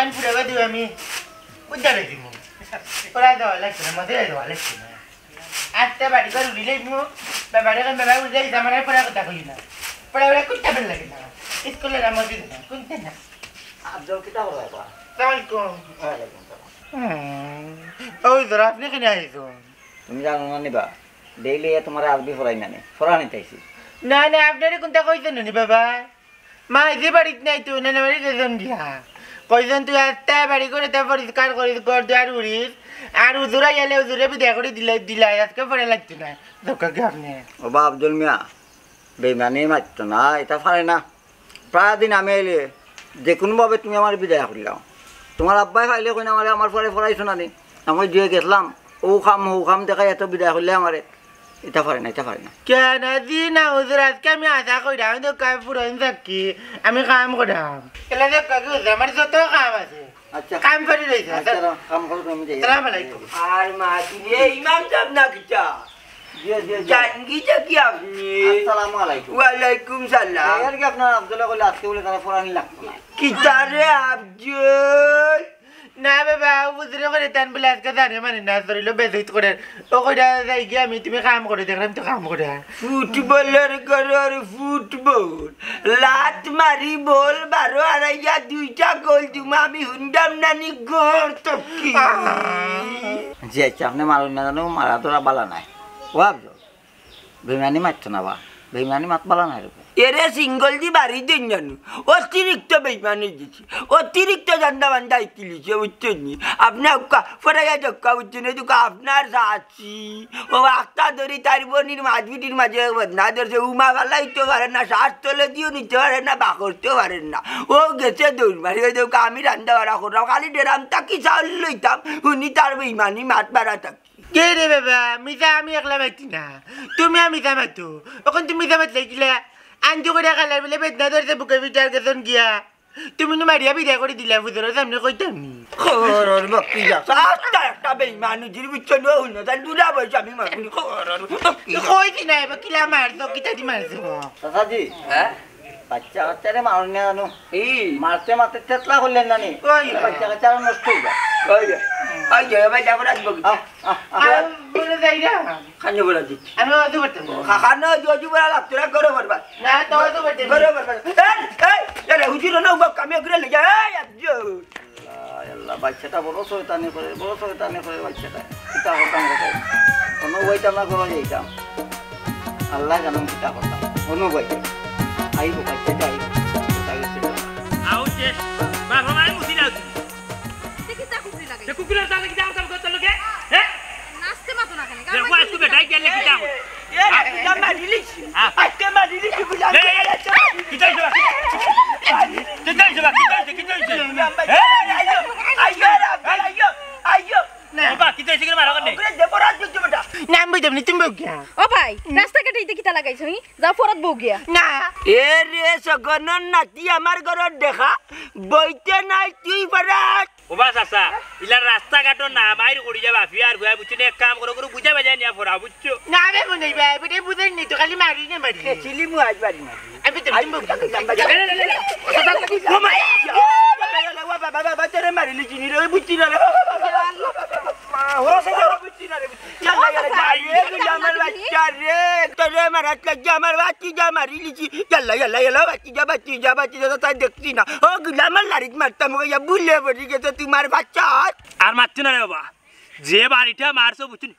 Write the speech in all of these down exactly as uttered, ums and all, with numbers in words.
আমি পুরা বাদ দিও আমি। উদ্ধার হয়ে দিব। পড়া দেওয়া লাগছে না, মজা দেওয়া লাগছে না। আস্তে বাড়ি করে উড়ি লইব। বাবারে কই, বাবা উড়ি যাইছে, আমার আর পড়া কথা কই না। পড়া ওরা কোনটা ভালো লাগে না। স্কুলে না, মসজিদে না, কোনটা না। আফজল কিতা বলে বা? সালাম আলাইকুম। ওয়ালাইকুম সালাম। হুম। ওই ধরো, আপনি কেনে আইছেন? তুমি জানো না নি বা? ডেইলি এ তোমার আরবি পড়াই না নি? পড়া নিতে আইছি। না, না, আপনারে কোনটা কইছেন নি বাবা? মা, এই যে বাড়িত নাই তো, নানা বাড়িত গেছেন গিয়া। কইছেন তুই আস্তে বাড়ি করে তে পরিষ্কার করিস, ঘর দুয়ার উড়িস। আর হুজুর আইয়ালে হুজুরে বিদায় করে দিলে, দিলাই, আজকে পড়া লাগতো না। দোকা কি আপনি? ও বা আফজল মিয়া, বেইমানি মারতো না, এটা পারে না। প্রায় দিন আমি আইলে যে কোনোভাবে তুমি আমার বিদায় করিলাও। তোমার আব্বায় পাইলে কইন আমারে, আমার পরে পড়াইছো না নি? আমি যে গেছিলাম, ও কাম, ও কাম দেখাই এত বিদায় করলে আমারে। এটা পারে না, এটা পারে না। কেন আজি না হুজুর, আজকে আমি আশা করি, আমি তো কাম পুরান থাকি, আমি কাম করাম। এলা যে কাকি হুজুর, আমার যত কাম আছে, আচ্ছা। কাম করি রইছে। আচ্ছা, কাম করো, আমি যাই। সালাম আলাইকুম। আর মা, তুমি এই ইমাম সাহেব না কিতা? জি, জি, জি। জাহাঙ্গীর কি আপনি? আসসালামু আলাইকুম। ওয়ালাইকুম সালাম। এর কি আপনার আফজলে কইলে আজকে বলে তারা পড়ানি লাগতো না? কিতারে আফজল? না বাবা, ও বুঝরে করে তান বলে আজকে জানে মানে না, শরীরও বেজুইত করে। ও কইরা যাই গিয়া আমি, তুমি কাম করে দেখলাম তো কাম করে। ফুটবলের ঘরর ফুটবল। লাত মারি বল বারো আড়াইয়া দুইটা গোল দিমু আমি হুন্ডাম নানি ঘর তকি। জি আচ্ছা, আপনি মারুন না জানো, মারা ধরা বালা নাই। ও আফজল, বেইমানি মারতো না বা, বেইমানি মাত বালা নাই রে। এরে সিঙ্গল দি বাড়ি দেন জানো, অতিরিক্ত বেইমানি দিছি, অতিরিক্ত জান্দা বান্দা ইকিলিছে, বুঝছেন নি? আপনি উক্কা ফরাইয়া জক্কা বুঝছেন, এই দুকা আপনার চাচি, ও আখতা ধরি তার বনির মাঝ বিটির মাঝে বদনা ধরছে, উমা ফালাইতে পারে না, শ্বাস তলে দিয়েও নিতে পারে না, বাকরতেও পারে না। ও গেছে দৌড় মারি, ওই দেখো আমি রান্দা বাড়া করলাম, খালি ডেরাম তাকি চাউল লইতাম, উনি তার বেইমানি মাত বাড়া থাকি। কে রে বাবা, মিছা আমি একলা মাতি না, তুমি আমি মিছা মাতো। এখন তুমি মিছা মাতলে কিলা? আনজু করে খালার বলে বেদনা ধরছে বুকে পিঠার গেছন গিয়া। তুমি নু মারিয়া বিদায় করে দিলা, হুজুরের সামনে কইতাম নি। খরর বকি যা। আস্তা একটা বেইমান, উজির বুঝছো না, হুনো, তাই দুরা বয়স আমি মারুনি, খরর বকি যা। কই দি না, এবার কিলা মারছো, কিতা দি মারছো? চাচাজি, হ্যাঁ? বাচ্চা কাচ্চারে মারুন না জানো? এই। মারতে মারতে তেতলা করলেন না নি? ওই। বাচ্চা কাচ্চা আরো নষ্ট হয়ে যায়। ওই যে, ওই যে, এবার যাবো রাখবো কি? আহ, আহ, আহ। আর বলে যাই না। খানো বলে দিচ্ছি। আমি অজু করতাম না। খা-, খানো অজু, অজু বলা লাগতো না, করো বরবাদ। না, তো অজু করতাম না। করো বরবাদ। এই, এই, এরে, হুজুর না, উবাক, আমি ওগুলো লই যাই। এই, আব্জু। আল্লাহ, আল্লাহ, বাচ্চাটা বড় শয়তানি করে, বড় শয়তানি করে বাচ্চাটা। কিতা করতাম রে? কোনো বইটা না করে যাইতাম। আল্লাহ জানেন কিতা করতাম। কোনো বইটা। আইব, বাচ্চাটা আইব। কোথায় গেছে? আউট যে, বাবা মায়ের মুখে যাও তুমি। দেখি তা কুকুরি লাগে। যে কুকুরের দাঁতে কিতা করতাম করতে লোকে? হ্যাঁ? নাচতে মাতো না কেন? দেখো, আজকে বেটাই গেলে কিতা হয়? এ, আজকে মারিলিছি। হ্যাঁ। আজকে মারিলিছি, বুঝলাম। এই, এই, এই, কিতা হইছে বা? কিতা হইছে বা? কিতা হইছে? কিতা হইছে? এই, আইও, আইও, আইও, আইও। না। বাবা, কিতা হইছে? কিতা মারা করলে? ওরে, দেবরাজ, দেখছো বেটা? না, আমি বইতাম না, তুমি বউ গিয়া। ও ভাই, রাস্তাঘাটে ইতে কিতা লাগাইছো, হি? যাও, ফরাত বউ গিয়া। না। এ রে, সগনর নাতি, আমার ঘরর দেখা, বইতে নাই তুই ফরাত। ও বা চাচা, ইলা রাস্তাঘাটর না, মাইর করি যাবা, ফিয়ার ফুয়ায় বুঝছো নি, এক কাম করো, করো, বুঝা বাজায় নিয়া ফরা, বুঝছো? না রে মনে ভাই, বেটা বুঝেন নি তো, খালি মারি না মারি। এ, চিলি মু আজ বাড়ি মারি। আমি তো ডিম বকি। লে, লে, লে, লে। ও মা! বাবা, বাবা, বাবা, তোরে মারিলি চিনি রে, ওই বুঝছি না রে। বাবা, বাবা, বাবা, বাবা, বাবা, বাবা, ও সে বুঝছি না রে। ইয়াল্লা, ইয়াল্লা, যা রে, গুলামর বাচ্চা রে। তোরে মারাত লাগি আমার বাচ্চি যা মারিলিছি। ইয়াল্লা, ইয়াল্লা, ইয়াল্লা, বাচ্চি যা, বাচ্চি যা, বাচ্চি যা, তাই দেখছি না। ও গুলামর লারিত মারতাম, ও ইয়া ভুলে পড়ি গেছে তোমার বাচ্চা। আর মারছি না রে বাবা। যে বাড়িটা মারছো বুঝছো নি?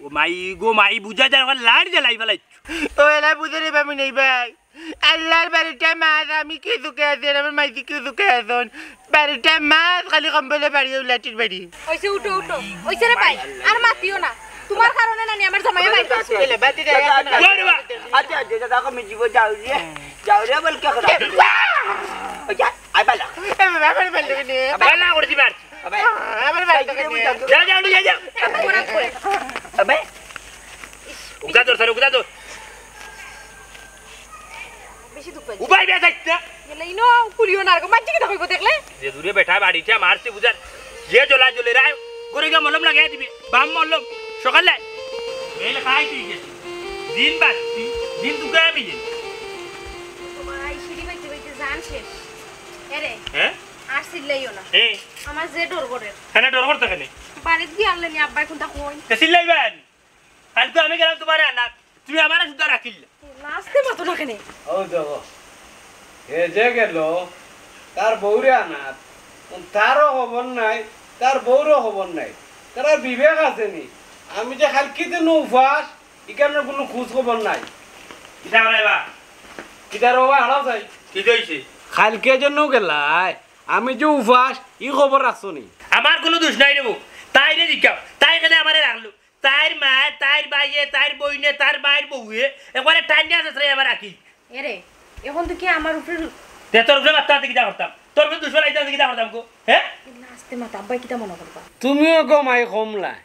ও মাই গো মাই, বুঝা যায়, ওখানে লাড়ি জ্বালাই ফেলাই। ও এলা বুঝে রে বামি নেই ভাই। আল্লাহর বাড়িটা মাছ, আমি কি সুখে আছি, আর আমার মাইজি কি সুখে আছন। বাড়িটা মাছ, খালি কম্বলে বাড়ি, লাঠির বাড়ি। ওইছে, উঠো, উঠো। ওইছে রে ভাই, আর মাতিও না। তোমার কারণে না নি আমার জামাই মাইর খাইছে। এলে বাতি দেয় এখন। ওরে বা! আচ্ছা, আচ্ছা, আচ্ছা, দেখো, আমি জীবন যাও রে। যাও রে, বল কে কথা? ওই যা, আই বালা। এ বাবা, আমার বাড়ি থেকে নিয়ে। বালা করে দিবার। আবে। আমার বাড়ি থেকে নিয়ে। যাও, যাও, নিয়ে যাও। আবে। উগদা ধর, স্যার, উগদা ধর। বেশি দুখ পাই। উবাই বে যাইতে। এলে ইনো কুলিও না, মাঝে কিতা কইবো দেখলে? যে দূরে বেটা বাড়িটা মারছে বুঝার। যে জ্বলা জ্বলে রায়, ঘরে গিয়া মলম লাগাই দিবি। বাম মলম, সকালে। এই লেখা আই তুই গেছিস। দিন বাড়তি, দিন দুগ্গা আমি দিন। তোমার এই সিঁড়ি বাইতে বাইতে জান শেষ। এরে। হ্যাঁ? আর চিল্লাইও না। এ? আমার যে ডর করে। কেনে ডর করতে কেনে? বাড়িত গিয়া আনলে নি আব্বায় কুনটা কইন। তে চিল্লাইবা নি? কালকে আমি গেলাম তুমারে আনাত, তুমি আমারে সুদ্ধা রাখিলা। লাস্টে মাতো না কেনে? ও দেখো, হে যে গেল, তার বউরে আনাত, তারও খবর নাই, তার বউরও খবর নাই। তার আর বিবেক আছে নি? আমি যে কালকিতে নু উপাস, ইখানর কুনু খোঁজ খবর নাই। কিতা করাইবা? কিতা রে বাবা, হারাও চাই। কিতা অইছে? কালকে যে নু গেলায়, আমি যে উপাস, ই খবর রাখছো নি? আমার কুনু দুষ নাই রে বউ, তাইরে জিকাও, তাই কেনে আমারে রাখলো? তাইর মায়, তাইর ভাইয়ে, তাইর বইনে, তার ভাইর বউয়ে একবারে টানিয়া শেষরাই আবার রাখি। এরে, এখন তো কি আমার উপরে রু- তে তোর উপরে মাততে মাততে কিতা করতাম? তোর উপরে দুশমন আইতে আইতে কিতা করতাম গো? হ্যাঁ? আস্তে মাত, আব্বায় কিতা মনে করবা? তুমিও গো মাই কমলা,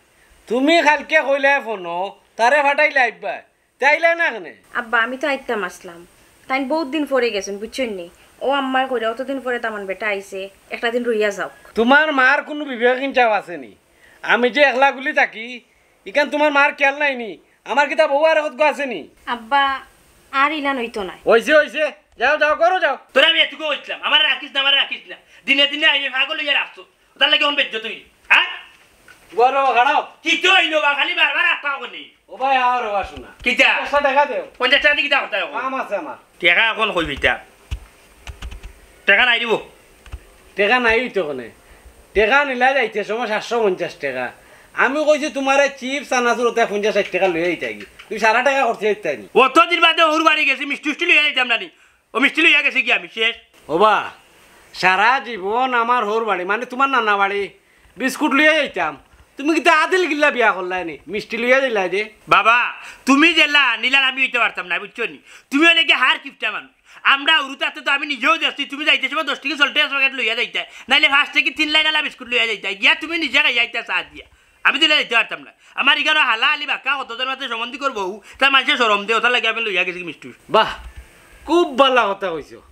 তুমি কালকে কইলায় ফোনো, তারে ফাটাইলায় আইবা, তাইলে না কেনে? আব্বা, আমি তো আইতাম আসলাম, তাইন বউত দিন পরে গেছইন, বুঝছইন নি? ও আম্মায় কইরা অতদিন পরে তামান বেটা আইছে, একটা দিন রইয়া যাউক। তুমার মার কুনু বিবেক ইনসাফ আছে নি? আমি যে একলা গুলি থাকি, ইখান তুমার মার খেয়াল নাই নি? আমার কিতা বউ আর কতগু আছে নি? আব্বা, আর ইলান অইতো নায়। অইছে, অইছে। যাও, যাও, ঘরো যাও। তোরে আমি এটুকু কইছিলাম, আমারে রাখিস না, আমারে রাখিস না। দিনে দিনে আইবে পাগল অইয়া রাখছো। ওটার লাগি অখন বেজ্জত অইলি। হ্যাঁ? ঘরো খাড়াও। কিতা অইলো বা? খালি বারবার আটকা অখন নি। ও ভাই, আও রে বা, শোনা। কিতা? পঞ্চাশ টেকা দেও। পঞ্চাশ টেকা দি কিতা করতায় অখন? কাম আছে আমার। টেকা অখন কই বেটা? টেকা নাই দিব। টেকা নাই তো কেনে? টেকা নিলা যাইতে সময় সাতশো পঞ্চাশ টেকা। আমি কইছি তুমারে চিপস, চানাচুর অতা পঞ্চাশ ষাইট টেকা লইয়া যাইতায় গি। তুমি সারা টেকা খরচ করতায় নি। অতদিন বাদে হউর বাড়ি গেছি, মিষ্টি উষ্টি লইয়া যাইতাম না নি? ও মিষ্টি লইয়া গেছি গি আমি, শেষ। ও বা, সারা জীবন আমার হউর বাড়ি, মানে তুমার নানা বাড়ি, বিস্কুট লইয়া যাইতাম। তুমি কিতা আদিল গিল্লা বিয়া করলায় নি? মিষ্টি লইয়া যাইলায় যে। বাবা, তুমি যেলা নিলার আমি অইতে পারতাম না, বুঝছো নি? তুমি অনেকে হার কিপটা মানুষ। আমরা উরুতাতে তো আমি নিজেও দেখছি, তুমি যাইতে সময় দশ টেকা চলতে প্যাকেট লইয়া যাইতায়, নাইলে পাঁচ টেকা তিন লাইন আলা বিস্কুট লইয়া যাইতায়। গিয়া তুমি নিজে খাইয়া আইতা চা দিয়া। আমি দিলে যাইতে পারতাম না। আমার ইখানো হালা আলি বাক্কা কতজন মাত্র সম্বন্ধী করবো, তার মানষে শরম দে, ওটার লাগি আমি লইয়া গেছি মিষ্টি। বাহ, খুব বালা কথা কইছো।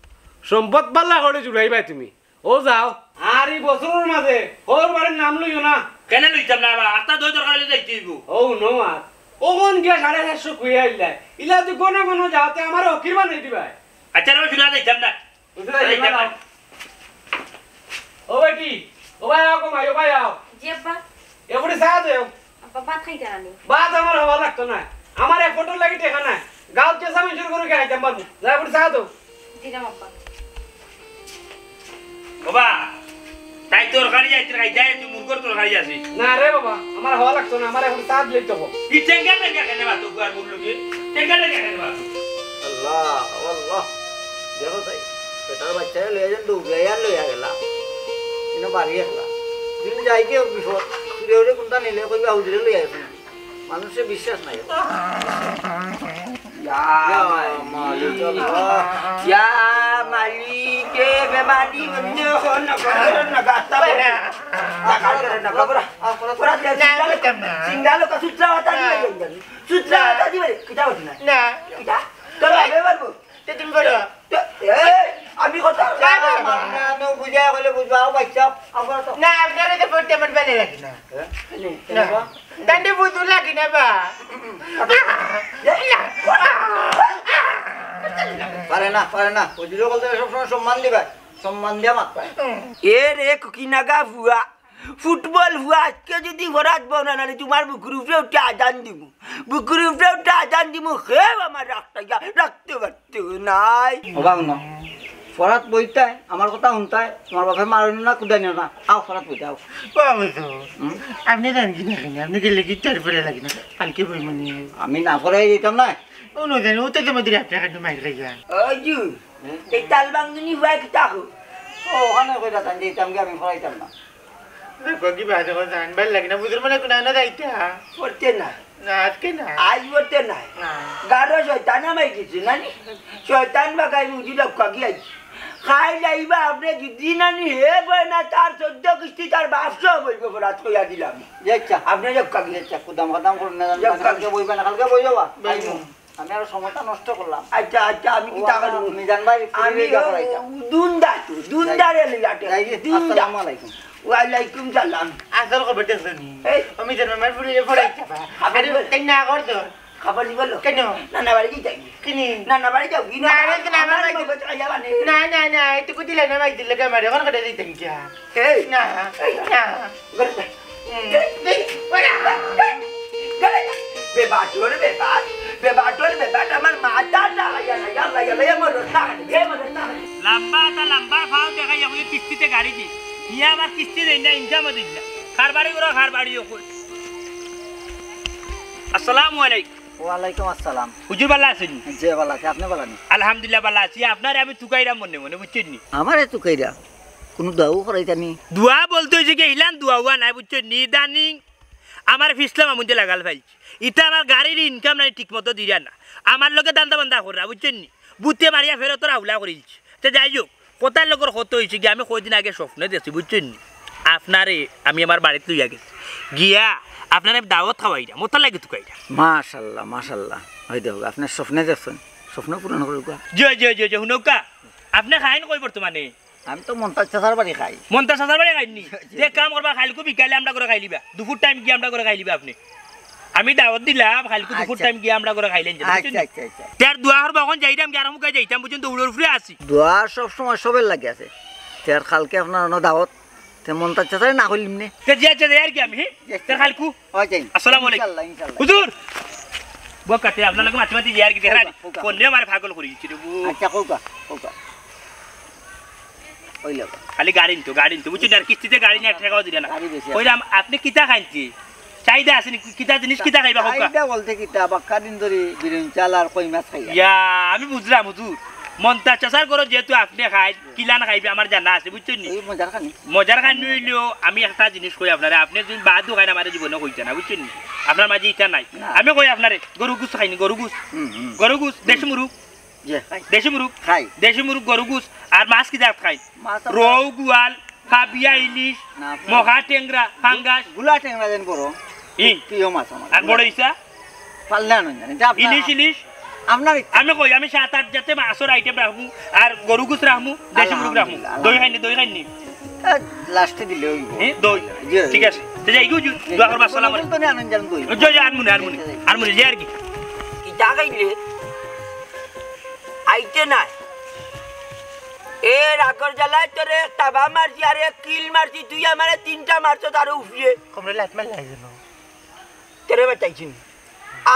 সম্পদ বালা করে জুড়াইবায় তুমি। ও যাও। আর ই বছরর মাঝে হউর বাড়ির নাম লইও না। কেনে লইতাম না বা? আস্তা দই দরকার অইলে যাইতে অইবো। ও নো আর। অখন গিয়া সাড়ে সাতশো খুইয়া আইলায়। ইলা তুই গনে গনে যাওতে আমারে ফকির বানাই দিবায়। আচ্ছা রে, শুনা যাইতাম না। বুঝতে পারছি, যাইতাম না। ও বেটি, ও ভাই আও গো মাই, ও ভাই আও। জি আব্বা। এগুলি চা দেও। আব্বা, ভাত খাইতা না নি? ভাত আমার হওয়া লাগতো না। আমার এক ফোটার লাগি টেকা নাই। গাঁওত যে সামিন শুরু করে কি খাইতাম পারবো? যা, এগুলি চা দেও। দিলাম আব্বা। বাবা, তাই তরকারি আইতে খাই যায়, তুই মুরগর তরকারি আছিস। না রে বাবা, আমার হওয়া লাগতো না, আমার এখন চা দিলেই তো হবো। ই টেঙ্গা টেঙ্গা কেনে বা তো গুয়ার মুরলুকে? টেঙ্গা টেঙ্গা কেনে বা? আল্লাহ, ও আল্লাহ। দেখো তাই, বেটার বাচ্চারে লইয়া যেন দৌড়াইয়া লইয়া গেলা। ইনো বাড়ি একলা। দিন যাই কি বিপদ, চুরে উরে কুনটা নিলে কইবা হুজুরে লইয়া গেছে। মানুষে বিশ্বাস নাই। ইয়া ইয়া মালিক। মালিক আল্লাহ। ইয়া মালিক, এ বেমানি বন্ধু, হো নগর, নগর, তাবো। না, কাল করে না, বাবুরা। আপনারা না, সিঙ্গালো, করতাম না। সিঙ্গালো কা সূত্রা হতা দিবে, না। সূত্রা না। হতা দিবে, কিতা হতি না? না। কিতা? তোর ভাবে পারবো? তে তুমি করো। এ, আমি কথা না, না, না, না, আমি বুঝাই কইলে বুঝবা, ও বাচ্চা, আমরা তো না, আপনারে তো পড়তে আমার ভালা লাগে না। হ্যাঁ? না। তাইলে বুঝু লাগে না বা। পারে না, পারে না। ওই দিকে বলতে সবসময় সম্মান দিবা। সম্মান দিয়া মাত পায়। এ রে, কুকিনাগা ফুয়া। ফুটবল ফুয়া, আজকে যদি ফরাত বও না, নালে তুমার বুকুর উপরে উঠে আজান দিমু। বুকুর উপরে উঠে আজান দিমু, কেউ আমার রাখতে যা, রাখতে পারতো নাই। ও বাবা, না। ফরাত বইতায়, আমার কথা হুনতায়, তুমার বাপে মারইন না, কুদাইন না। আও, ফরাত বইতায়, আও। ও, আমি তো, হুম? আপনে জানেন কি না, আপনে গেলে কি তার পরে লাগে না, কালকে বই মনে হয়। আমি না পড়াই দিতাম না। ও, না জানি, ও তো তোমাদের আপনার কাছে মাইর খাইয়া। ওই জু, এই তাল বাংদুনি ফুয়া কিতা কো? ও, ওখানে কইরা তান দিতাম কি আমি পড়াইতাম না। দেখো কি বাজে কথা, আনবার লাগে না, বুঝুর মনে কোন না যাইতা। পড়তে না। না, আজকে না। আজ পড়তে না। না। গারো শয়তান আমায় কিছু না নি? শয়তান বা গাই মুজি লোক কাকি আইছি। খাই যাইবা আপনে যদি না নি হে বই না, তার চোদ্দ কিস্তি তার বাপ সহ বইবে, রাত কইয়া দিলাম। আচ্ছা। আপনে লোক কাকি। আচ্ছা, কুদাম কাদাম করুন না, যাক কালকে কাকি। বইবে না, কালকে বই যাবা। বইবো। আমি আর সময়টা নষ্ট করলাম। আচ্ছা, আচ্ছা, আমি কি ও, টাকা আমার দেবো? মিজান ভাই, আমি ফিরে যাবো, ও, আইতা। দুন্দা তো, দুন্দা যাই। রে লিয়াটে, যাই রে, দুন্দা। আসসালামু আলাইকুম। ওয়ালাইকুম সালাম। আসল খবর দেখছো নি? এই। আমি তো আমার ফুলে পড়াইতে পারি। আপনি আরে, বল। তাই না কর তো। খাবার দিবো লো? কেনে? নানা বাড়ি যাই। কিনি? নানা বাড়ি যাও কি? না রে, তো না, আমার আমার বাড়ি মগজ খাইয়া বানে। না, না, না, এটুকু দিলে না, ভাই, দিলে কে আমার এখন করে দিতেন কি আর? এই। না, এই। না। ঘরে যা। হুম। এই, এই, ওরা। ঘরে যা। বেবাটুর বেবাট, বেবাটুর বেবাট, আমার মাথা না, ইয়া, ইয়া, ইয়া, ইয়া, ইয়া, মরো না, বে, মরো না। লাম্বা তা লাম্বা ফাও দেখাই, এখন কিস্তিতে গাড়ি দি। ইয়া আমার কিস্তি দেই না, ইনকামও দেই না। কারবারি করো, কারবারি করো। আসসালামু আলাইকুম। ওয়ালাইকুম আসসালাম। হুজুর ভালা আছইন নি? জি, ভালা আছি। আপনে ভালা নি? আলহামদুলিল্লাহ ভালা আছি। আপনারে আমি তুকাইরাম মনে মনে, বুঝছইন নি? আমারে তুকাইরা? কুনু দোয়াও করাইতা নি? দোয়া বলতে অইছে কি, ইলান দোয়া উয়া নাই, বুঝছইন নি? ইদানিং আমার ফিছলা মামুন্দে লাগাল ফাইলছে। ইতা আমার গাড়ির ইনকাম নাই, ঠিক মতো দিরা না। আমার লগে দান্দা বান্দা কররা, বুঝছইন নি? বুতে মারিয়া ফেরতর হাওলা করিলছে। তে যাই হোক, কথার লগর কত অইছে কি, আমি কয়দিন আগে স্বপ্নে দেখছি, বুঝছইন নি? আপনারে আমি আমার বাড়িত লইয়া গেছি, গিয়া আপনারে আমি দাওয়াত খাওয়াইরাম, মতো লাগে তুকাইরাম। মাশাল্লাহ, মাশাল্লাহ। অই দেখো, আপনে স্বপ্নে দেখছইন, স্বপ্ন পূরণ করুক। জি, জি, জি, জি, হুনউক্কা, আপনে খাইন কই বর্তমানে? আমি তো মন্তাজ চাচার বাড়ি খাই। মন্তাজ চাচার বাড়ি খাইন নি? জি। তে কাম করবা, কাইলকু বিকালে আমরার ঘরো খাইলিবা, দুপুর টাইম গিয়া আমরার ঘরো খাইলিবা আপনে। আমি দাওয়াত দিলাম, কাইলকু দুপুর আচ্ছা। টাইম গিয়া আমরার ঘরো খাইলেন যে, বুঝছইন নি? আচ্ছা, আচ্ছা, আচ্ছা। তে আর দোয়া করবা, অখন যাইরাম, গিয়া আরামে যাইতাম, বুঝছইন, দৌড়র উপরে আছি। দোয়া সব সময় সবের লাগি আছে। তে আর কাইলকে আপনার অনো দাওয়াত, তে মন্তাজ চাচারে না কইলিম নে। তে জি আচ্ছা, যাই আর কি আমি, জি, তে কাইলকু। ওই যাই। আসসালামু আলাইকুম। ইনশাল্লাহ, ইনশাল্লাহ। হুজুর, বউক্কা, তে আপনার লগে মাতি মাতি যাই আর কি, দেখরা নি? কউক্কা, কউক্কা। ফোনে আমারে পাগল করি দিছে রে বউ। আচ্ছা, কউক্কা, কউক্কা। অইলো। খালি গাড়ি নিতো, গাড়ি নিতো, বুঝছইন নি? আর কিস্তিতে গাড়ি নিয়া টেকাও দিরা না। গাড়ি বেশি আছে। কইরাম, আপনে কিতা খাইন তে? চাহিদা আছে নি? কিতা জিনিস, কিতা খাইবা কউক্কা? চাহিদা বলতে কিতা, বাক্কা দিন ধরি বিরিন চাল আর কই মাছ খাই। ইয়া, আমি বুঝরাম হুজুর। মন্তাজ চাচার ঘরো যেহেতু আপনে খাইন, কিলান খাইবা আমার জানা আছে, বুঝছইন নি? ওই মজার খানি। মজার খানি অইলেও আমি একটা জিনিস কই আপনারে, আপনে যদি বাদও খাইন আমারে জীবনে কইতা না, বুঝছইন নি? আপনার মাঝে ইটা নাই। না। আমি কই আপনারে, গরু গুস খাইন নি, গরু গুস। হুম, হুম। গরু গুস, দেশি মুরুগ। জি, খাই। দেশি মুরুগ? খাই। দেশি মুরুগ, গরু গুস, আর মাছ কি জাত খাইন? মাছ আমরা রউ, বোয়াল, কাবিয়া, ইলিশ, না, আপনার মহা টেংরা, ফাঙ্গাস। গুলা টেংরা যেন বড়। ই। প্রিয় মাছ আমার। আর বড় ইছা? পারলে আনুন জানি। ইলিশ, ইলিশ? আপনার ইচ্ছা। আমি কই, আমি সাত আট জাতে মাছর আইটেম রাখমু, আর গরু গুস রাখমু, দেশি মুরুগ রাখমু। আলহামদুলিল্লাহ, দই খাইন নি, দই খাইন নি? এ, লাস্টে দিলে অইবো। এ, দই? জি, জি। ঠিক আছে। তে যাই গো, জি, দোয়া করবা, আসসালামু আলাইকুম। বলতো নি আনুন জান দই। জি, জি, আনমুনে, আনমুনে। আনমুনে, জি আর কি। কিতা খাইলে? আইতে নায়। এ রাগর জ্বালায় তোরে এক তাবা মারছি আর এক কিল মারছি, তুই আমারে তিনটা মারছস তার উপরে। কোমরে লাত মারলে আইজ না। তোরে বাঁচাইছি নি।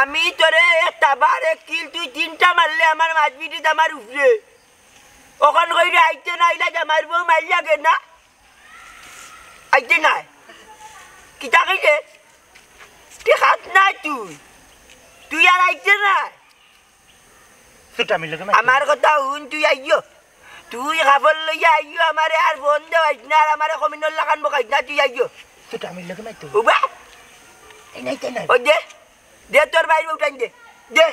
আমি তোরে এক তাবা আর এক কিল, তুই তিনটা মারলে আমার মাঝ পিঠিত আমার উপরে। অখন কইরে আইতে নায়, ইলা জামাইর বউ মাইর লাগে না। আইতে নায়। কিতা কইলে? তুই খাত নাই তুই। তুই আর আইতে নায়। ছোট আমি লগে মাইর আমার কথা হুন, তুই আইও। তুই কাপড় লইয়া আইও, আমারে আর ফোন দেওয়াইস না, আর আমারে কমিনর লাখান বকাইস না, তুই আইও। ছোট আমি লগে মাইর তুই। উবা। এই নাই, তাই নাই। ওই দে, দে তোর বাইরে উঠাই দে। দে।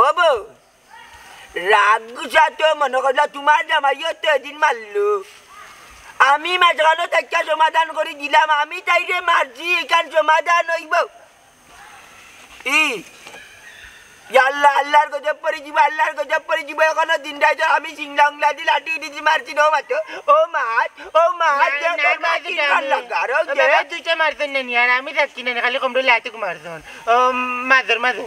ও বউ, রাগ গুছা তো মনে করলা, তোমার জামাইও তো এদিন মারলো। আমি মাঝখানো থাইক্কা সমাধান করি দিলাম, আমি তাইরে মারছি, এখান সমাধান অইবো। ই, ইয়া আল্লাহ, আল্লাহর গজব পড়ি যিবো, আল্লাহর গজব পড়ি যিবো। এখনো দিন রাইত আমি সিংলা উংলা দি লাঠি উঠি দি মারছি, ও মাতো, ও মাত, ও মাত, না, দে, না, তোর না, মাত না, তিন না, খান না। লাগা, আর ও ও দে। বাবা, তুই তো মারছস না নি, আর আমি দেখছি না নি, খালি কমরো লাঠি মারছস। ও, মাঝের মাঝে।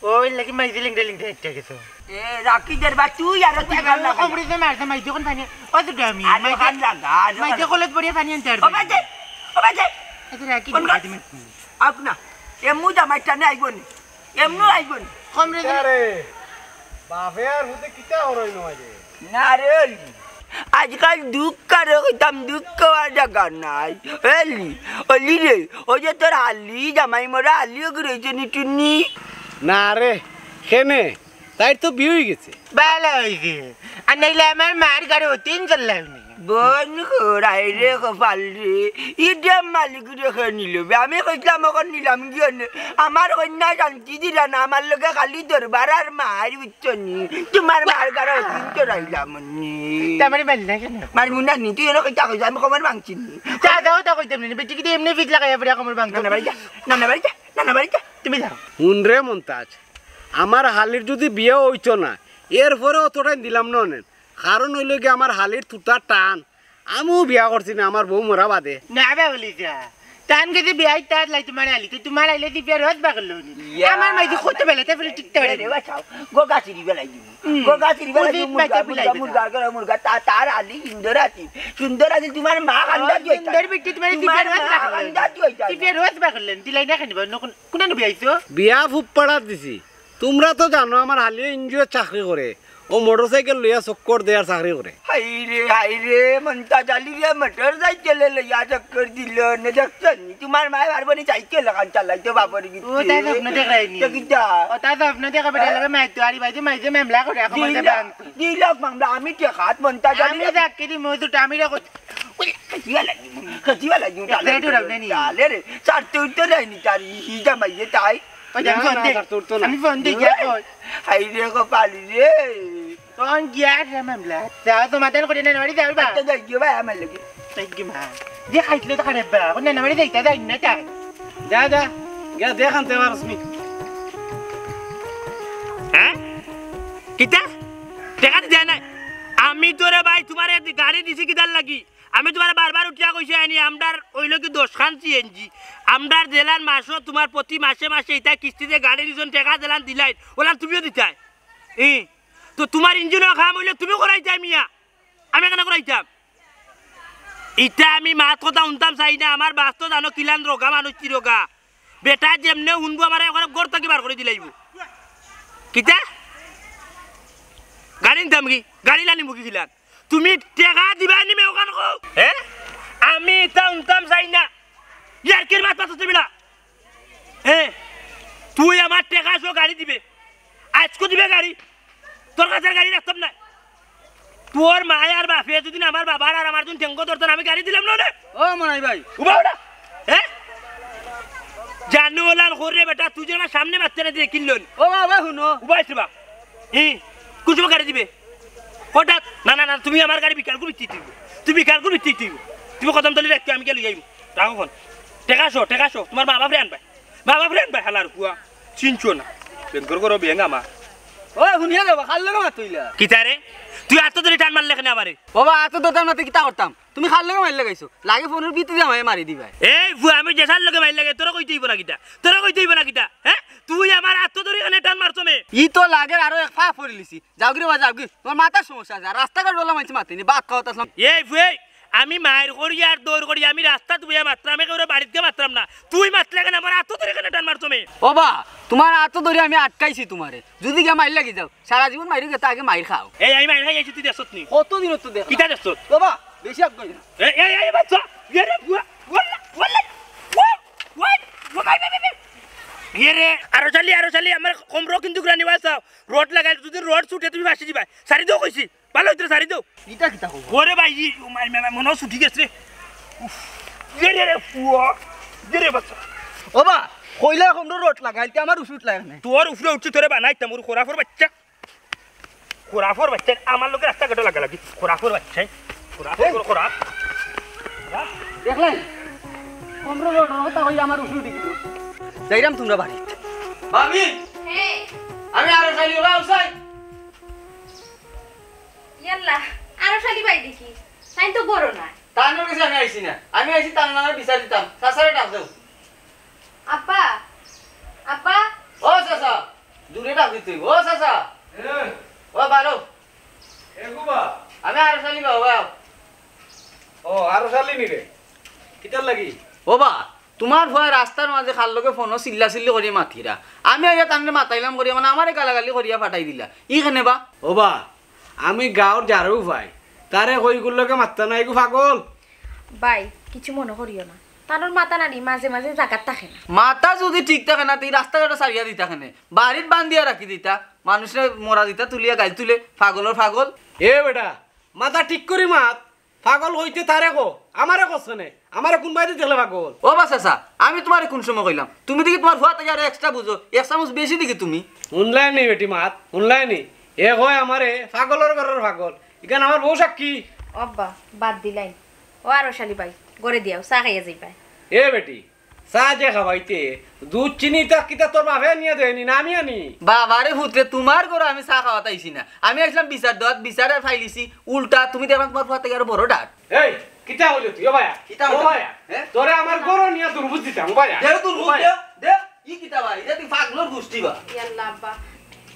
ও, এর লাগি মাইজে লিংটা লিংটা একটা গেছে। এ, রাকিদের বা তুই আর ও, তুই তুই খান না কমরো যে মারছে, মাইজে কোন পানি? ও তো ডমি, আরে মাইজে, খান লাগা, আরে মাইজে খান। কলেজ পড়িয়া পানি আনতে পারবে। ও বাজে, ও বাজে। আচ্ছা, রাকি কোন দিকে গাছ? তুমি? আপ না, এমু জামাই টানে আইবো নি। এমনু আইবো নি। কম রে। আরে, বাপে আর হুতে কিতা হরই নয় রে? না রে, অলি। আজকাল দুঃখ কারে কইতাম, দুঃখ আর জাগা নাই। অলি, অলি রে, ওই যে তোর হালি, জামাই মরা হালি ওকে রয়েছে নি টুনি। না রে, কেনে? তাইর তো বিয়া অইগেছে। ভালা অইছে। আর নাইলে আমার মার গাড়ি অতিন চললাম নি। বন করাই রে কপাল রে, ইটা মালিক রে খে নিল বে। আমি কইছিলাম ওখান নিলাম গিয়ে নে। আমার কন্যা শান্তি দিলা না, আমার লগে খালি দরবার আর মার বুঝছো নি। তোমার মার গাড়া অতিন চড়াইলাম নি। তা আমারে মারলে না কেনে? মারমু না নি, তুই এনে কইতা কইছ, আমি কমর ভাঙছি নি। তা দাও, তা কইতাম নি, বেটি কিতা এমনে ফিট লাগাইয়া পড়ে কমর ভাঙতো? নানা বাড়ি যা, নানা বাড়ি যা, নানা বাড়ি যা, তুমি যাও। হুন রে মন্তাজ, আমার হালির যদি বিয়া অইতো না, এরপরে অতটাই দিলাম না অনেন। কারণ অইলো গি আমার হালির তুতার টান। আমিও বিয়া করছি না আমার বউ মরা বাদে। না বে অলি যা, তান গেছে বিয়াই তার লাই তোমার আলি, তো তোমার আইলে দি বিয়ার রস বাগল নি। ইয়া। আমার মাঝে কত বেলা তা ফেলে টিকতে পারে এ রে না। বাঁচাও, গো গাছিরি বেলাই দিমু। হুম। গো গাছিরি বেলাই দিমু, মুরগা, মুরগা, মুরগা, মুরগা, তা-, তার আলি ইন্দর আছি। সুন্দর আছি, তোমার মা কান্দা ও, দিও সুন্দর এটা। বেটি, তোমার তোমার দিব্যা রস মা বাগল কান্দা নি। দিও এটা। দিব্যা রস বাগল নি, দিলাই না কেন বা? নকুন, কোন নবী আইছো? বিয়া ফুপ্পাড়াত দিছি। তোমরা তো জানো আমার হালিয়ে এনজিও চাকরি করে। ও মোটরসাইকেল লইয়া চক্কর দেয় আর চাকরি করে। হায় রে, হায় রে, মন্তাজ আলী রে, মোটরসাইকেলে লইয়া চক্কর দিল, নে দেখছনি? তোমার মায় পারবো নি সাইকেল লাগান চালাইতে বাপর গিয়ে। ও, তাই স্বপ্ন দেখায়নি। তো কিতা? ও, তাই স্বপ্ন দেখা বেটা লাগে মাইতো, আরে ভাই, যে মাইজে মামলা করে, এখন দিল, মাঝে বান। দিল মামলা, আমি টেকাত মন্তাজ আলী আমি রে। যাকে দি মজুট, আমি রে কই। ওই, খেজিবা লাগি, খেজিবা লাগি, এ, তালে পেট উড়াও রে, নি। তালে রে, স্যার, তুই তো নেয়নি, তার ই, ই জামাইয়ে তাই। ওই যে আমি না, ফোন না, দিই। স্যার, তোর তো না। আমি ফোন দিই, গিয়া কই। হায় রে কপাল রে। কোন গিয়া রে মামলা? যাও, তোমাদের করে নেন, বাড়ি যাও, বা। আচ্ছা, যাই গিয়ে ভাই, আমার লগে। যাই গিয়ে মা। যে খাইছিল তো খারাপ বা, কোন নেন, বাড়ি যাইতা, যাই না, যাই। যা, যা, গিয়া দেখান তে পারস নি। হ্যাঁ? কিতা? টেকা দিতে নাই? আমি তো রে ভাই, তোমার গাড়ি দিছি কিতার লাগি? আমি তোমারে বারবার উঠিয়া কইছি আনি, আমরার অইলো কি দশখান সিএনজি। আমরার জেলার মাসও তোমার প্রতি মাসে মাসে ইতা কিস্তিতে গাড়ি দিছন, টেকা দিলাইন দিলাইন, ওলা তুমিও দিতায়। ই, তো তোমার ইঞ্জিনর কাম অইলে তুমি করাইতায় মিয়া, আমি কেনে করাইতাম? ইতা আমি মাত কথা হুনতাম চাই না, আমার বাস তো জানো কিলান রোগা মানুষ, কি রোগা। বেটা যেমনে হুনবো আমারে এখন ঘর থাকি বার করি দিলাইবো। কিতা? গাড়ি নিতাম কি? গাড়ি লানি মুখি খিলান। তুমি টেকা দিবায় নি মে ওখান কও? হে? আমি ইতা হুনতাম চাই না। ইয়ার কির মাত মাততে দিবি না? হে? তুই আমার টেকা সহ গাড়ি দিবে। আইজকু দিবে গাড়ি। তোর কাছে আর গাড়ি রাখতাম না। তোর মায় আর বাপে যদি না আমার বাবার আর আমার জন্য ঠেঙ্গো ধরতেন, আমি গাড়ি দিলাম না রে। ও মনাই ভাই। উবা উঠা। হে? জানো ওলান করে বেটা, তুই যে আমার সামনে মারতে না দিয়ে কিনলেন। ও বাবা, হুনো। উবা এসে বা। ই, কুসুমে গাড়ি দিবে। হঠাৎ, না, না, না, তুমি আমার গাড়ি বিকাল করে দিতে হইব। তুমি বিকাল করে দিতে হইব। তুমি কদম তলি রাখতে আমি গেলে যাইব। রাখো ফোন। টেকা আসো, টেকা আসো। তোমার মা বাপরে আনবায়। মা বাপরে আনবায়, হালার ফুয়া। চিনছো না। বেঙ্গর করো বেঙ্গ আমার। ও, হুনিয়া যাবা, কার লগে মাত হইলা? কিতা রে? তুই আতো ধরি টান মারলে কেনে আমারে? বাবা, আতো ধরতাম না, তুই কিতা করতাম? তুমি কার লগে মাইর লাগাইছো? লাগে ফোনের ভিতরে আমায় মারি দিবায়। এই ফুয়া, আমি যেসার লগে মাইর লাগে, তোরা কইতে হইব না কিতা? তোরা কইতে হইব না কিতা? হ্যাঁ? তুই আমার আতো ধরি কেনে টান মারছো মে? ই তো লাগে আরো এক ফা পড়ি লিছি। যাও গি রে বা, যাও গি। তোমার মাথার সমস্যা আছে। আর রাস্তাঘাট বলা মানছি মাতিনি। বাদ খাওয়াত আসলাম। এই ফুয়ে, আমি মাইর করি আর দৌড় করি, আমি রাস্তাত বইয়া মাতরাম, একেবারে বাড়িত গিয়া মাতরাম না। তুই মাতলে কেনে আমার আতো ধরি কেনে টান মারছো মে? ও বা, তোমার আতো ধরি আমি আটকাইছি তোমারে। যদি গিয়া মাইর লাগি যাও, সারা জীবন মাইর গেতা আগে মাইর খাও। এই, আমি মাইর খাই আইছি, তুই দেখছত নি? কত দিন তো দেখ। কিতা দেখছত? ও বা, বেশি আগ কই না। এই, এই, এই, বাচ্চা, ইয়ে রে, বুয়া, ওয়াল্লা, ওয়াল্লা, ওয়া, ওয়া, ওয়া, ভাই, ভাই, ভাই, ভাই। ইয়ে রে, আরো চালি, আরো চালি, আমার কমরো কিন্তু গ্রানি বাঁচাও। রড লাগাই, যদি রড ছুটে তুমি বাঁচি দিবায়। সারি দেও কইছি। ভালো হইতো, সারি দেও। ইটা কিতা কইবো? ওরে ভাই, ই, ও মাই, মাই, মাই, মনে হয় ছুটি গেছে রে। উফ, ইয়ে রে, রে, ফুয়া, ইয়ে রে, বাচ্চা। ও বা, কইলা এখন তো রড লাগাইল, তে আমার উফরে উঠলা কেনে? তোর উফরে উঠছি, তোরে বানাইতাম, ওর খোরাফর বাচ্চা। খোরাফর বাচ্চা, আমার লগে রাস্তাঘাটো লাগালাগি। খোরাফর বাচ্চা, খোরাফর, এই। খোরাফ। দেখলেন? কমরো রড, রড, তা কইলা আমার উফরে উঠি গেল। যাইরাম তোমরা বাড়িত। ভাবি, হে। আমি আরো চালি ওরা উসাই। ইয়াল্লা, আরো চালি ভাই দেখি। তাই তো বড় না। তানোর কাছে আমি আইছি না। আমি আইছি তান নামে বিচার দিতাম। চাচারে ডাক দেও। আব্বা, আব্বা। ও চাচা, দূরে ডাক দিতে হইব। ও চাচা। এ। ও বারো। এ গুবা। আমি আরো চালি বাবা। ও, আরো চালি নি রে? কিতার লাগি? ও বা, তোমার ফুয়া রাস্তার মাঝে কার লগে ফোনো চিল্লা চিল্লি করিয়া মাতিরা। আমি আইয়া তানরে মাতাইলাম করিয়া, মানে আমারে গালাগালি করিয়া ফাটাই দিলা। ই কেনে বা? ও বা, আমি গাঁওর যারেউ পাই, তারে কই ইগুর লগে মাততা না, ইগু পাগল। ভাই, কিছু মনো করিও না। তানোর মাথা নানি মাঝে মাঝে জাগাত থাকে না। মাথা যদি ঠিক থাকে না, তে ই রাস্তাঘাটো ছাড়িয়া দিতা কেনে? বাড়িত বান্ধিয়া রাখি দিতা, মানুষরে মরা দিতা, তুলিয়া গাইল তুলে, পাগলর পাগল। এ বেটা, মাথা ঠিক করি মাত, পাগল কইতে তারে কো, আমারে কস কেনে? আমারে কোন বায়দি দেখলে পাগল? ও বা চাচা, আমি তোমারে কোন সময় কইলাম? তুমি দেখি তোমার ফুয়া থাকি আরো extra বুঝো, এক চামচ বেশি দেখি তুমি। হুনলায় নি বেটি মাত, হুনলায় নি? এ কয় আমারে পাগলর ঘরর পাগল, ইখান আমার বউ সাক্ষী। ও আব্বা, বাদ দিলাইন। ও আরো শালি ভাই, ঘরে দিয়াও, চা খাইয়া যাইবায়। এ বেটি, চা যে খাবাইতে, দুধ চিনি তা কিতা তোর বাপে আনিয়া দেয়নি, না আমি আনি? বাবারে পুতরে, তোমার ঘরো আমি চা খাওয়াত আইছি না। আমি আইছিলাম বিচার দেওয়াত, বিচারে ফাইলিছি, উল্টা তুমি দেখলাম তোমার ফুয়া থাকি আরো বড় ডাট। এই, কিতা কইলে তুই, ও ভাইয়া? কিতা ও কইতাম? ভাইয়া, হ্যাঁ? তোরে আমার ঘরো নিয়া দুর্বুজ দিতাম, ও ভাইয়া। দে দুর্বুজ, ও ভাইয়া। দে, দে। ই কিতা বা? ইটা তুই পাগলর গুষ্টি বা। ইয়া আল্লাহ আব্বা,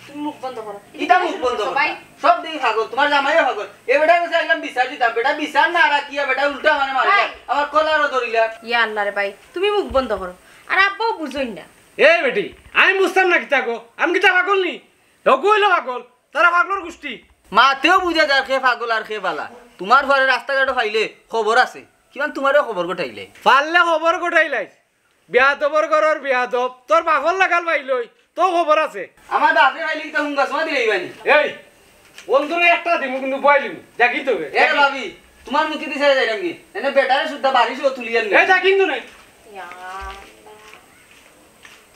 তুমি মুখ বন্ধ করো। ইটা মুখ বন্ধ কর। ভাই। সব দিন পাগল, তুমার জামাইও পাগল। এ বেটা গেছে একদম বিচার দিতাম, বেটা বিচার না রাখিয়া বেটা উল্টা মানে মারিলা। ভাই। আমার কলারও ধরিলা। ইয়া আল্লাহ রে ভাই, তুমি মুখ বন্ধ করো। আর আব্বাও বুঝইন না। এই বেটি, আমি বুঝতাম না কিতা গো? আমি কিতা পাগল নি? হগু অইলো পাগল, তারা পাগলর গুষ্টি। মাতেও বুঝা যার কে পাগল আর কে বালা। তুমার পরে রাস্তাঘাটো পাইলে খবর আছে, কিমান তুমারেও খবর গটাইলে। পারলে খবর গটাইলাইস। বিয়াদবর ঘরর বিয়াদব, তোর বাপর লাখান পাইলই, তো খবর আছে। আমার বাপরে পাইলে কিতা হুঙ্গা চুমা দিলাইবানি? এই, অন্তরে একটা দিমু কিন্তু বয়ালিমু, যা কিন্তু বে। এ ভাবি, তুমার মুখে দিছে যাইলাম কি? এনে বেটারে শুদ্ধা বাড়ি সহ তুলিয়ার নে। এই যা কিন্তু নাই। ইয়া আল্লাহ।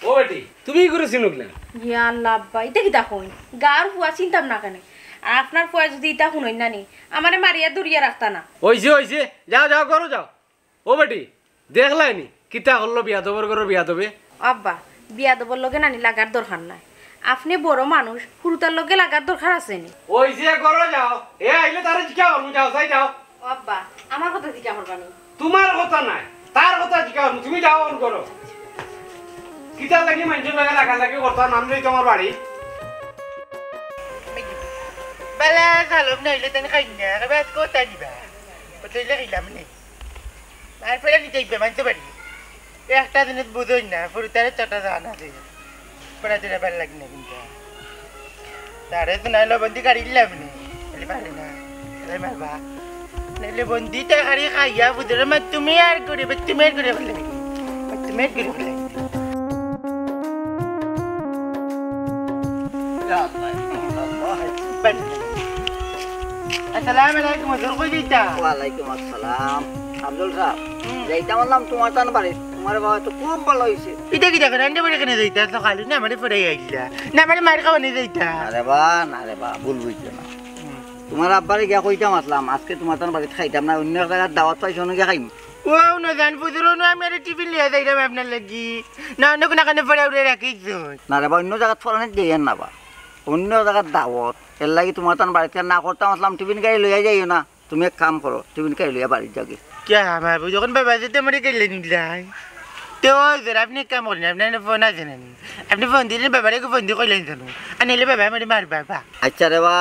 ও বেটি, তুমি ই করে চিনো না? ইয়া আল্লাহ আব্বা, ইতা কিতা কইন? গাঁওর ফুয়া চিনতাম না কেনে? আর আপনার ফুয়া যদি ইতা হুনইন না নি, আমারে মারিয়া ধরিয়া রাখতা না। ওই যে, ওই যে, যাও, যাও, ঘরো যাও। ও বেটি, দেখলায় নি কিতা করলো বিয়াদবর ঘরর বিয়াদবে? আব্বা, বিয়াদবর লগে নানি লাগার দরকার নাই। আপনে বড় মানুষ, হুরুতার লগে লাগার দরকার আছে নি? ওই যে ঘরো যাও, এ আইলে তারে জিকা করমু, যাও, যাই যাও। ও আব্বা, আমার কথা জিকা করবা নি? তুমার কথা নায়, তার কথা জিকা করমু, তুমি যাও অন করো। কিতার লাগি মানষর লগে লাগালাগি করতা, নাম লই তুমার বাড়ি। বালা জালম নাইলে তান খাই না, এবার কথা নিবা। কথা হইলে খাইলাম নি। আর ফেরা নিতে হইবে, মানতে পারি। এ একটা জিনিস বুঝই না, ফুরুতারে চটা জানা আছে। ফেরা দিলে ভালো লাগে না কিন্তু। তারে তো নাইলে বন্দি গাড়ি দিলাম নি। বলে পারে না। আরে মারবা। নাইলে বন্দি তো গাড়ি খাইয়া বুঝলে মা তুমি আর করে, বা তুমি আর করে বলে। বা তুমি আর করে বলে। ইয়া আল্লাহ, ইয়া আল্লাহ। আসসালামু আলাইকুম, হুজুর, কই যাইতা? ওয়ালাইকুম আসসালাম। আফজল সাব, হুম। যাইতাম বললাম তুমার তান বাড়ি, তুমার বাবা তো খুব ভালা অইছে। ইটা কিতা করে? আন্ডে বাড়ি কেনে যাইতা? তো খালি না আমারে ফেরাই আইলা। না আমারে মার খাওয়ানি যাইতা। আরে বা, না রে বা, ভুল বুঝছো না। হুম। তুমার আব্বারে গিয়া কইতাম আসলাম, আজকে তুমার তান বাড়িত খাইতাম না, অইন্য এক জাগাত দাওয়াত পাইছো, অনো গিয়া খাইমু। ও, অনো যান, ফুজুর, অনো আমি আরে টিফিন লইয়া যাইরাম আপনার লাগি। না, অন্য কোনো কানে ফেরা উড়ে রাখিছো। না রে বা, অইন্য জাগাত ফরানি দেইয়ার না বা। অইন্য জাগাত দাওয়াত। এর লাগি তুমার তান বাড়িত না করতাম আসলাম, টিফিন গাড়ি লইয়া যাইও না। তুমি এক কাম করো, টিফিন গাড়ি লইয়া বাড়িত যাওগি। কিয়া, আমার বউ যখন বাবা যেতে আমারে গেলে নিলাই। তো ওই ধর, আপনে এক কাম করইন, আপনার ফোন আছে না নি? আপনে ফোন দিলে বাবারে ফোন দি কইলেন জানো। আর নাইলে বাবা আমারে মারবা বা। আচ্ছা রে বা,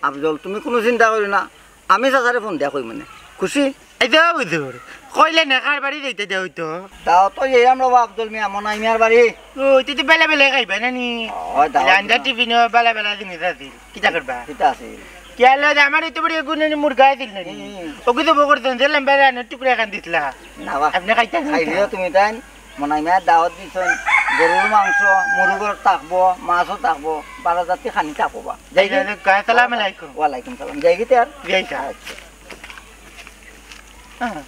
আফজল, তুমি কুনু চিন্তা করিও না। আমি চাচারে ফোন দিয়া কইমুনে। খুশি? এই যে হুজুর, কইলে না কার বাড়ি যাইতা দেও তো। দাওয়াত তো এই আমরা বা আফজল মিয়া, মনাই মিয়ার বাড়ি। ও, তুই তো বেলা বেলা খাইবা না নি? ও, দাওয়াত লান্ডা না। টিফিনো বেলা বেলা জিনিস আছিল। কিতা করবা? কিতা আছিল? কিয়া লয় যে আমার ইতো বড়ি এগুন মুরগা আছিল না নি? হুম। ওগু তো বকর দন যে লম্বা রানোর টুকরা খান দিছলা। না বা। আপনে খাইতা না খাইলিও তা? তুমি তাইন মনাই মিয়া দাওয়াত দিছইন। গরুর মাংস, মুরগর থাকবো, মাছও থাকবো, বারো জাতি খানি থাকবো বা। যাই কি? আসসালামু আলাইকুম। ওয়ালাইকুম সালাম। যাই কি তে আর? যাই তা। আচ্ছা। হ্যাঁ,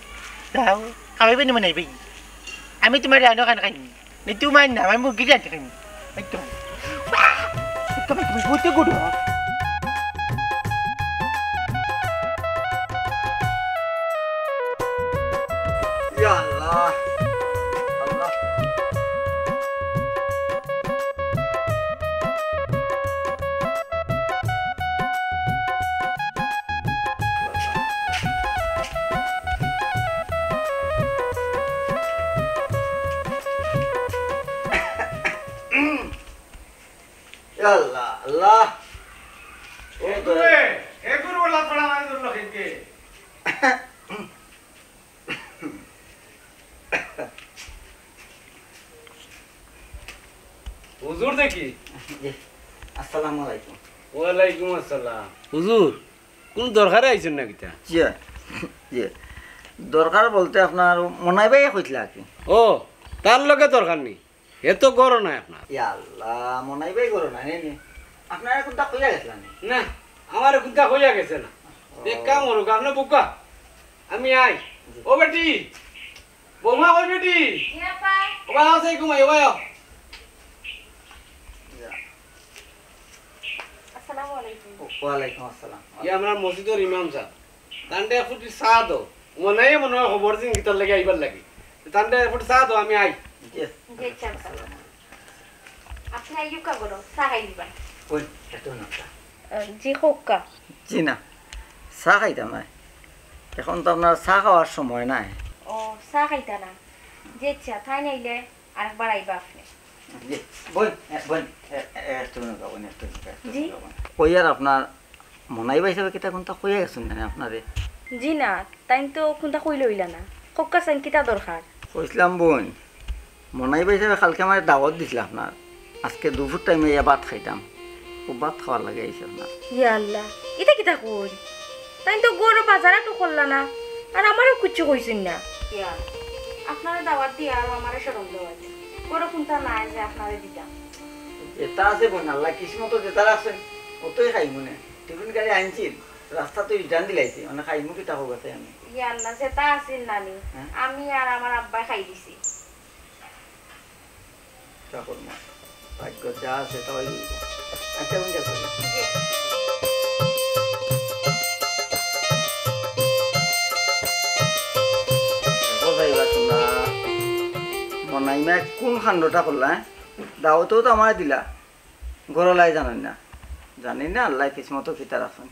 যাও, খাওয়াইবে নি মনাই ভাই? আমি তুমার রানো খান খাইনি। নি তুমার না, আমি মুরগি রানতে খাইনি। একদম। একদম, একদম, হইতে গুড। ইয়া আল্লাহ। আল্লাহ। আল্লাহ, আল্লাহ। এ গুরু, এ গুরু, ওলা পড়া মানে ধরলো খেতে। হুজুর দেখি। জি, আসসালামু আলাইকুম। ওয়ালাইকুম আসসালাম। হুজুর, কুনু দরকারে আইছইন না কিতা? জি, জি। দরকার বলতে আপনার মনাই ভাই কইতলা কি? ও, তার লগে দরকার নি। হে তো ঘরো নাই আপনার। ইয়া আল্লাহ, মনাই ভাই ঘরো নাই নি? আপনারে কুনতা কইয়া গেছলা নি? না, আমারে কুনতা কইয়া গেছে না। ও। এক কাম করুক, আপনে বউক্কা। আমি আই। জি। ও বেটি, বৌমা কই বেটি? জি আপা। ও বা, আসসালামু আলাইকুম, আও। ইয়া। আসসালামু আলাইকুম। ওয়ালাইকুম আসসালাম। ইয়া, আমরার মসজিদর ইমাম সাব। তানরে এক ফুটি চা দেও। মনাইয়ে মনে অয় খবর দিন কিতার লাগি আইবার লাগি। তানরে এক ফুটি চা দেও, আমি আই। জি। জি, আচ্ছা, আচ্ছা। আপনে আইউক্কা ঘরো, চা খাই দিবা। ওই, এত না চা। আহ, জি, কউক্কা। জি না, চা খাইতাম নায়। এখন তো আপনার চা খাওয়ার সময় নাই। ও, চা খাইতা না? জি আচ্ছা, তাইন আইলে আরেকবার আইবা আপনে। জি, বইন, এ, বইন, এ, এ, একটু নৌকা, বইন, একটু নৌকা, একটু জি? নৌকা, বইন। কইয়ার আপনার মনাই ভাই সাবে কিতা কুন্তা কইয়া গেছইন না আপনারে? জি না, তাইন তো কুন্তা কইলে অইলা না। কউক্কা চাইন কিতা দরকার? কইছিলাম বইন, মনাই ভাই সাবে কালকে আমারে দাওয়াত দিছলা আপনার, আজকে দুপুর টাইমে ইয়া ভাত খাইতাম, অউ ভাত খাওয়ার লাগি আইছি আপনার। ইয়া আল্লাহ, ইতা কিতা কইন? তাইন তো ঘরো বাজার আটো করলা না, আর আমারেও কিচ্ছু কইছইন না। ইয়া, আপনারে দাওয়াত দিয়া আরো আমারে শরম দেওয়াইলা। ঘরো কুন্তা নাই যে আপনারে দিতাম। যেতা আছে বইন, আল্লায় কিসমতো যেতা রাখছইন, অতাউ খাইমু নে। টিফিন কালি আনছিল, রাস্তাত return দিলাইছি, মানে খাইমু কিতা কউক্কা চাই আমি। ইয়া আল্লাহ, যেতা আছিল নানি, হ্যাঁ? আমি আর আমার আব্বায় খাই দিছি। কিতা করমু? ভাগ্যত যা আছে তাই অইবো। আচ্ছা, বইন, যা করি। দেখো যাইবা তোমরা, মনাই মায় কুন কাণ্ডটা করলা, হ্যাঁ? দাওয়াতও তো আমারে দিলা, ঘরো আল্লায় জানইন না। জানি না আল্লায় কিসমতো কিতা রাখছইন।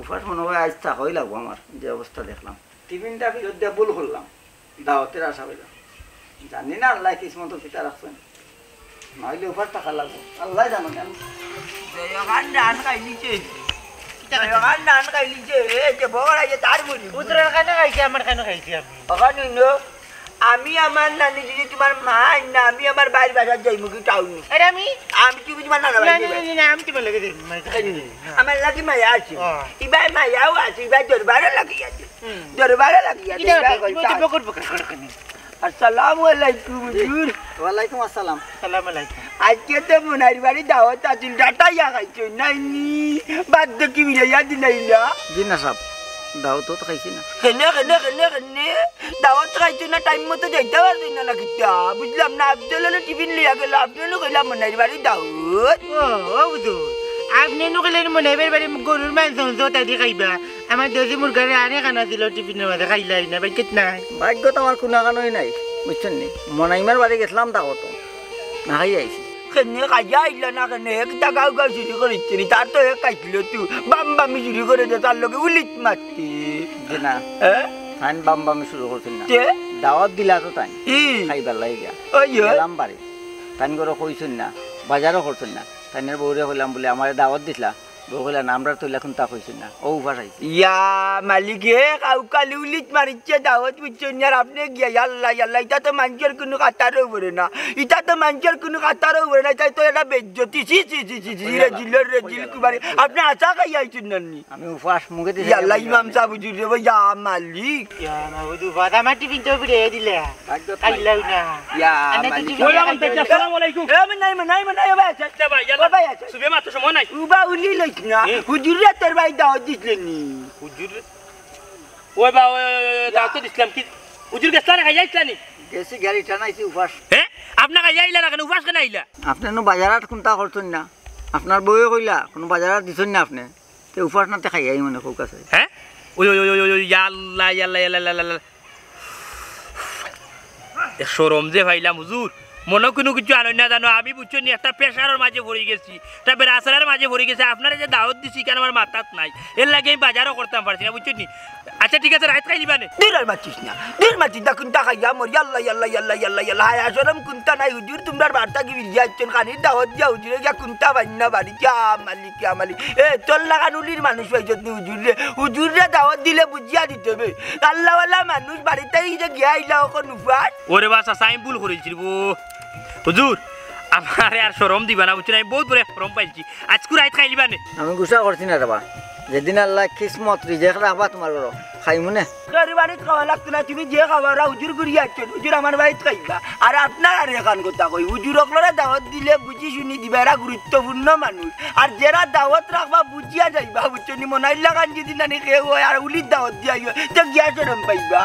উপাস মনে অয় আইজ থাকাউ লাগবো আমার, যে অবস্থা দেখলাম। টিফিনটা ফিরত দিয়া ভুল করলাম, দাওয়াতর আশা অইলাম। জানি না আল্লায় কিসমতো কিতা রাখছইন, না অইলে উপাস থাকা লাগবো, আল্লায় জানইন। আমি জয়খান ধান খাইলিছে, জয়খান ধান খাইলিছে, এ যে বগড়া যে তার মুড়ি। উতরার কানো খাইছে, আমার কানো খাইছে আমি। ওখানে নইলো, আমি আমার নানি যদি তুমার মা আইন না, আমি আমার ভাইর বাসাত যাইমু কি টাউনে। আরে আমি? আমি, তুমি তুমার নানা না, বাড়ি না, যাইবা। না, না, না, আমি তুমার লগে যাইমু, মানে, কেন? আমার লাগি মায়া আছে। ও। ইবায় মায়াও আছে, ইবায় দরবারও লাগি আছে। হুম। দরবারও লাগি আছে, ইটা ইবায় তুমি কইতা। তো বকর বকর করো কেনে? আসসালামু আলাইকুম, হুজুর। ওয়ালাইকুম আসসালাম। সালাম আলাইকুম। আজকে তো মনাইর বাড়ি দাওয়াত আছিল, ডাটাইয়া খাইছো নাইনি? বাদ দেখি মিলাইয়া দিলাই না। জি না সাব, দাওয়াত তো খাইছি না। কেনে, কেনে, কেনে, কেনে? দাওয়াত খাইছো না, টাইম মতো যাইতা পারছো না, না কিতা? বুঝলাম না, আফজল অইলো টিফিন লইয়া গেলো, আফজল অইলো কইলা মনাইর বাড়ি দাওয়াত। ও, ও হুজুর, আপনে নু কইলেন মনাইর বাড়ি গরুর মাংস, মাংস তাই দি খাইবা। আমার দেশি মুরগারে আনে খানা দিলো টিফিনর মাঝে, খাইলাই না, ভাগ্যত নাই। ভাগ্যত আমার কুনু কানোই নাই, বুঝছইন নি? মনাইমার বাড়ি গেছলাম দাওয়াতো, না খাইয়া আইছি। কেনে খাইয়া আইলা না কেনে? এক দাগাও গাও চুরি করিছে নি, তার তো এক খাইছিল তু, বাম বামি চুরি করে দে, তার লগে উলিত মারতে। জি না। হ্যাঁ? তাইন বাম বামি চুরি করছইন না। তে? দাওয়াত দিলা তো তাইন। ই। খাইবার লাগি গিয়া। ওই, ওই। গেলাম বাড়ি। তাইন ঘরো কইছইন না, বাজারও করছইন না। তাইনর বউরে কইলাম বুলে, "আমারে দাওয়াত দিছলা।" বউ কইলা, "না, আমরার তো ইলা কুন্তা কইছইন না।" অউ উপাস আইছি। ইয়া মালিক রে, কাউকালি উলিত মারিছে দাওয়াত বুঝছইন নি, আর আপনে গিয়া, ইয়াল্লা, ইয়াল্লা, ইতা তো মানষর কুনু খাতারও পড়ে না। ইতা তো মানষর কুনু খাতারও পড়ে না। ইতা তো একটা বেইজ্জতি। ছি, ছি, ছি, ছি, ছি, রে জিলর, রে জিল কুমারী। আপনে আছা খাইয়া আইছইন না নি? আমি উপাস মুখে দিছি। ইয়াল্লা, ইমাম সাব হুজুর রে, ইয়া মালিক। ইয়া মাবুদ, বাদ আমার টিফিন তো ফিরে দিলে। ভাগ্যত নাই। আইলাও না। ইয়া আনে তো মালিক। টিফিন ওই রকম খাইতে দেখি, আসসালামু আলাইকুম। এ, আমি নাই, নাই, নাই, নাই, ভাই আছে। আচ্ছা ভাই, ইয়াল্লা। ও ভাই আছে। সুবে মাত্র সময় নাই। উবা উলি লইছ না। এ? হুজুর রে তোর ভাই দাওয়াত দিছলে নি? হুজুর রে? ওই বা, ওই, ওই, ওই, ওই, দাওয়াত তো দিছলাম। কি? হুজুর গেছলা না, খাইয়া আইছলা নি? গেছি, গাড়ি টানাইছি উপাস। হ্যাঁ? আপনে খাইয়া আইলা না কেনে? উপাস কেনে আইলা? আপনে নু বাজারাত কুন্তা করছইন না। আপনার বউয়ে কইলা, কুনু বাজারাত দিছইন না আপনে। তে উপাস না তে খাইয়াই মনে কউক্কা চাই। হ্যাঁ? ওই, ওই, ওই, ওই, ওই, ওই, ইয়া আল্লাহ, ইয়া আল্লাহ, ইয়া আল্লাহ, ইয়া আল্লাহ, ইয়া আল্লাহ। এ শরম যে পাইলাম হুজুর, মনো কুনু কিচ্ছু আনইন না জানো, আমি বুঝছো নি একটা প্রেশারর মাঝে পড়ি গেছি, একটা বেড়াছেড়ার মাঝে পড়ি গেছি, আপনারে যে দাওয়াত দিছি ইখান আমার মাথাত নাই, এরলাগি আমি বাজারও করতাম পারছি না, বুঝছো নি? আচ্ছা ঠিক আছে, রাইত খাইলিবা নে। দূর আর মাতিস না, দূর মাতিস না, কুন্তা খাইয়া মরি, আল্লাহ, আল্লাহ, আল্লাহ, আল্লাহ, আল্লাহ, হায়া শরম কুন্তা নাই, হুজুর তুমরার বাড়ি থাকি ফিরিয়া আইছইন, খানির দাওয়াত দিয়া হুজুরে গিয়া কুন্তা পাইন না বাড়ি, ইয়া মালিক, ইয়া মালিক। এ, তোর লাখান উলির মানুষ পাইছত নি হুজুর রে, হুজুর রে দাওয়াত দিলে বুঝিয়া দিতে অইবো। আল্লাহওয়ালা মানুষ বাড়িত থাকি যে গিয়া আইলা অখন উপাস। ওরে বা চাচা, আমি ভুল করিলিছি রে বা। হুজুর, আমারে আর শরম দিবা না, বুঝছইন? আমি বউত বড় শরম পাইলিছি। আইজকু রাইত খাইলিবা নে। আমি গুসা করছি না রে বা। যেদিন আল্লায় কিসমত রিজেক রাখবা তুমার ঘরো, খাইমু নে। তোর বাড়িত খাওয়া লাগতো না, তুমি যে খাওয়ার হুজুর ঘুরিয়া আইছইন, হুজুর আমার বাড়িত খাইবা। আর আপনারারে এখান কথা কই, হুজুর অকলরে দাওয়াত দিলে বুঝি শুনি দিবা, এরা গুরুত্বপূর্ণ মানুষ। আর যেরা দাওয়াত রাখবা বুঝিয়া যাইবা, বুঝছো নি? মনাইর লাখান যদি নানি কেউ অয় আর উলির দাওয়াত দিয়া অয়, তে গিয়া শরম পাইবা।